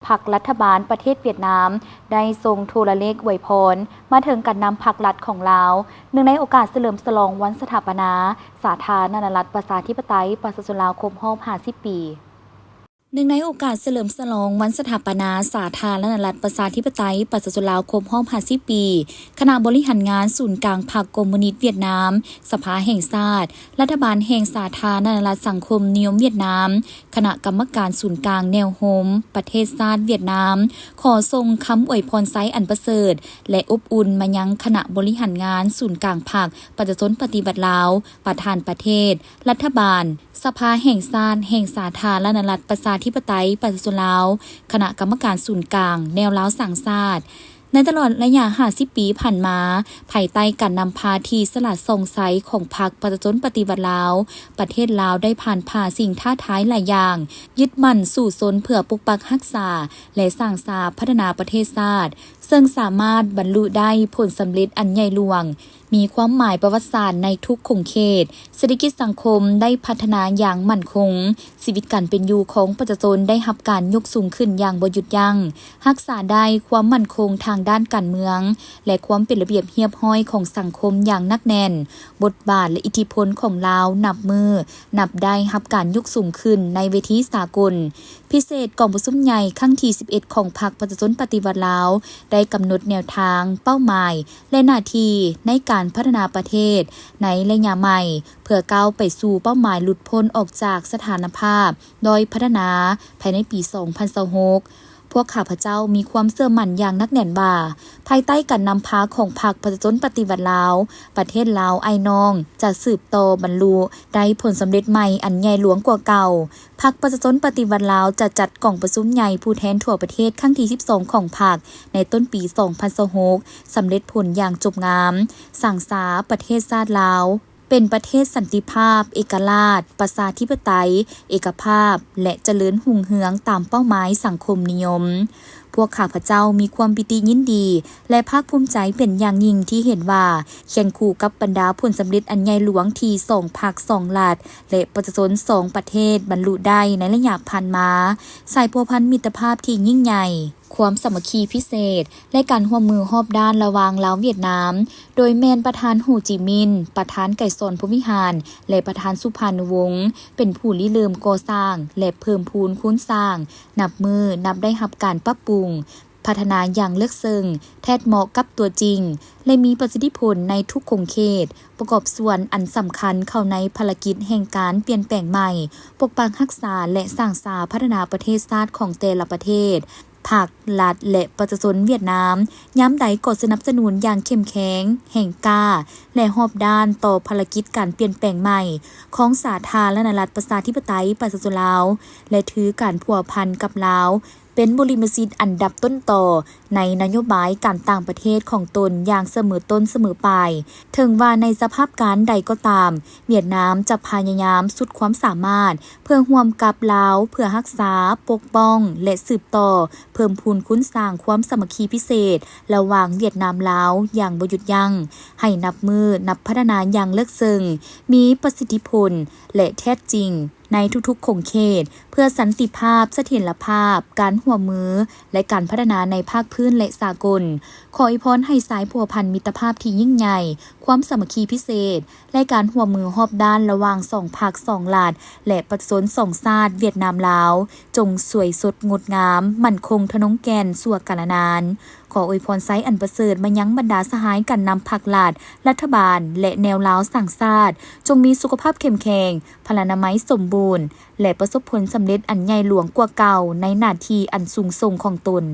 ພັກລັດຖະບານປະເທດຫວຽດນາມ ໄດ້ສົ່ງໂທລະເລກອວຍພອນມາເຖິງການນຳພັກລັດຂອງລາວ ເນື່ອງໃນໂອກາດສະເຫຼີມສະຫຼອງວັນສະຖາປະນາສາທາລະນະລັດປະຊາທິປະໄຕປະຊາຊົນລາວຄົບຮອບຫ້າສິບປີ. ເນື່ອງໃນໂອກາດສະເຫຼີມສະຫຼອງວັນສະຖາປະນາສາທາລະນະລັດປະຊາທິປະໄຕປະຊາຊົນລາວຄົບຮອບຫ້າສິບປີ, ຄະນະບໍລິຫານງານສູນກາງພັກຄອມມູນິດຫວຽດນາມ, ສະພາແຫ່ງຊາດ, ລັດຖະບານແຫ່ງສາທາລະນະລັດສັງຄົມນິຍົມຫວຽດນາມ, ຄະນະກຳມະການສູນກາງແນວໂຮມປະເທດຊາດຫວຽດນາມ ຂໍສົ່ງຄຳອວຍພອນໄຊອັນປະເສີດ ແລະ ອົບອຸ່ນມາຍັງຄະນະບໍລິຫານງານສູນກາງພັກປະຊາຊົນປະຕິວັດລາວ, ປະທານປະເທດ, ລັດຖະບານ, ສະພາແຫ່ງຊາດແຫ່ງສາທາລະນະລັດປະຊາທິປະໄຕປະຊາຊົນລາວ, ຄະນະກຳມະການສູນກາງແນວລາວສ້າງຊາດ. ໃນຕະຫຼອດໄລຍະຫ້າສິບປີຜ່ານມາ, ພາຍໃຕ້ການນຳພາທີ່ສະຫຼາດສ່ອງໃສຂອງພັກປະຊາຊົນປະຕິວັດລາວ, ປະເທດລາວໄດ້ຜ່ານຜ່າສິ່ງທ້າທາຍຫຼາຍຢ່າງ, ຍຶດໝັ້ນສູ້ຊົນເພື່ອປົກປັກຮັກສາ ແລະ ສ້າງສາພັດທະນາປະເທດຊາດ, ເຊິ່ງສາມາດບັນລຸໄດ້ຜົນສຳເລັດອັນໃຫຍ່ຫຼວງ, ມີຄວາມໝາຍປະຫວັດສາດໃນທຸກຂົງເຂດ, ເສດຖະກິດສັງຄົມໄດ້ພັດທະນາຢ່າງໝັ້ນຄົງ, ຊີວິດການເປັນຢູ່ຂອງປະຊາຊົນໄດ້ຮັບການຍົກສູງຂຶ້ນຢ່າງບໍ່ຢຸດຢັ້ງ, ຮັກສາໄດ້ຄວາມໝັ້ນຄົງທາງດ້ານການເມືອງ ແລະ ຄວາມເປັນລະບຽບຮຽບຮ້ອຍຂອງສັງຄົມຢ່າງໜັກແໜ້ນ, ບົດບາດ ແລະ ອິດທິພົນຂອງລາວນັບມື້ນັບໄດ້ຮັບການຍົກສູງຂຶ້ນໃນເວທີສາກົນ. ພິເສດ ກອງປະຊຸມໃຫຍ່ຄັ້ງທີສິບເອັດຂອງພັກປະຊາຊົນປະຕິວັດລາວ ໄດ້ກຳນົດແນວທາງ, ເປົ້າໝາຍ ແລະ ໜ້າທີ່ໃນການພັດທະນາປະເທດໃນໄລຍະໃໝ່ ເພື່ອກ້າວໄປສູ່ເປົ້າໝາຍຫຼຸດພົ້ນອອກຈາກສະຖານະພາບດ້ອຍພັດທະນາພາຍໃນປີສອງພັນຊາວຫົກ. ພວກຂ້າພະເຈົ້າມີຄວາມເຊື່ອໝັ້ນຢ່າງໜັກແໜ້ນວ່າ, ພາຍໃຕ້ການນຳພາຂອງພັກປະຊາຊົນປະຕິວັດລາວ, ປະເທດລາວອ້າຍນ້ອງຈະສືບຕໍ່ບັນລຸໄດ້ຜົນສຳເລັດໃໝ່ອັນໃຫຍ່ຫຼວງກວ່າເກົ່າ. ພັກປະຊາຊົນປະຕິວັດລາວຈະຈັດກອງປະຊຸມໃຫຍ່ຜູ້ແທນທົ່ວປະເທດຄັ້ງທີສິບສອງຂອງພັກໃນຕົ້ນປີສອງພັນຊາວຫົກ ສຳເລັດຜົນຢ່າງຈົບງາມ, ສ້າງສາປະເທດຊາດລາວ ເປັນປະເທດສັນຕິພາບ, ເອກະລາດ, ປະຊາທິປະໄຕ, ເອກະພາບ ແລະ ຈະເລີນຮຸ່ງເຮືອງຕາມເປົ້າໝາຍສັງຄົມນິຍົມ. ພວກຂ້າພະເຈົ້າມີຄວາມປີຕິຍິນດີ ແລະ ພາກພູມໃຈເປັນຢ່າງຍິ່ງທີ່ເຫັນວ່າ ຄຽງຄູ່ກັບບັນດາຜົນສຳເລັດອັນໃຫຍ່ຫຼວງທີ່ສອງພັກ, ສອງລັດ ແລະ ປະຊາຊົນສອງປະເທດບັນລຸໄດ້ໃນໄລຍະຜ່ານມາ, ສາຍພົວພັນມິດຕະພາບທີ່ຍິ່ງໃຫຍ່, ຄວາມສາມັກຄີພິເສດ ແລະ ການຮ່ວມມືຮອບດ້ານລະຫວ່າງລາວຫວຽດນາມ, ໂດຍແມ່ນປະທານ ໂຮຈິມິນ, ປະທານ ໄກສອນ ພົມວິຫານ ແລະ ປະທານ ສຸພານຸວົງ ເປັນຜູ້ລິເລີ່ມກໍ່ສ້າງ ແລະ ເພີ່ມພູນຄູນສ້າງ, ນັບມື້ນັບໄດ້ຮັບການປັບປຸງ, ພັດທະນາຢ່າງເລິກເຊິ່ງ, ແທດເໝາະກັບຕົວຈິງ ແລະ ມີປະສິດທິຜົນໃນທຸກຂົງເຂດ, ປະກອບສ່ວນອັນສຳຄັນເຂົ້າໃນພາລະກິດແຫ່ງການປ່ຽນແປງໃໝ່, ປົກປັກຮັກສາ ແລະ ສ້າງສາພັດທະນາປະເທດຊາດຂອງແຕ່ລະປະເທດ, ພັກ, ລັດ ແລະ ປະຊາຊົນຫວຽດນາມ ຍາມໃດກໍສະໜັບສະໜູນຢ່າງເຂັ້ມແຂງ, ແຮງກ້າ ແລະ ຮອບດ້ານຕໍ່ພາລະກິດການປ່ຽນແປງໃໝ່ຂອງສາທາລະນະລັດປະຊາທິປະໄຕປະຊາຊົນລາວ ແລະ ຖືການພົວພັນກັບລາວ ເປັນບຸລິມະສິດອັນດັບຕົ້ນຕໍໃນນະໂຍບາຍການຕ່າງປະເທດຂອງຕົນຢ່າງສະເໝີຕົ້ນສະເໝີປາຍ. ເຖິງວ່າໃນສະພາບການໃດກໍຕາມ, ຫວຽດນາມຈະພະຍາຍາມສຸດຄວາມສາມາດເພື່ອຮ່ວມກັບລາວ ເພື່ອຮັກສາ, ປົກປ້ອງ ແລະ ສືບຕໍ່ເພີ່ມພູນຄູນສ້າງຄວາມສາມັກຄີພິເສດລະຫວ່າງຫວຽດນາມ-ລາວຢ່າງບໍ່ຢຸດຢັ້ງ, ໃຫ້ນັບມື້ນັບພັດທະນາຢ່າງເລິກເຊິ່ງ, ມີປະສິດທິຜົນ ແລະ ແທ້ຈິງ ໃນທຸກໆຂົງເຂດ ເພື່ອສັນຕິພາບ, ສະຖຽນລະພາບ, ການຮ່ວມມື ແລະ ການພັດທະນາໃນພາກພື້ນ ແລະ ສາກົນ. ຂໍອວຍພອນໃຫ້ສາຍພົວພັນມິດຕະພາບທີ່ຍິ່ງໃຫຍ່, ຄວາມສາມັກຄີພິເສດ ແລະ ການຮ່ວມມືຮອບດ້ານລະຫວ່າງສອງພັກ, ສອງລັດ ແລະ ປະຊາຊົນສອງຊາດ ຫວຽດນາມ-ລາວ ຈົ່ງສວຍສົດງົດງາມ, ໝັ້ນຄົງທະນົງແກ່ນຊົ່ວກາລະນານ. ຂໍອວຍພອນໄຊອັນປະເສີດມາຍັງບັນດາສະຫາຍການນຳພັກລັດ, ລັດຖະບານ ແລະ ແນວລາວສ້າງຊາດ, ຈົ່ງມີສຸຂະພາບເຂັ້ມແຂງ, ພະລານາໄມສົມບູນ ແລະ ປະສົບຜົນສຳເລັດອັນໃຫຍ່ຫຼວງກວ່າເກົ່າໃນໜ້າທີ່ອັນສູງສົ່ງຂອງຕົນ.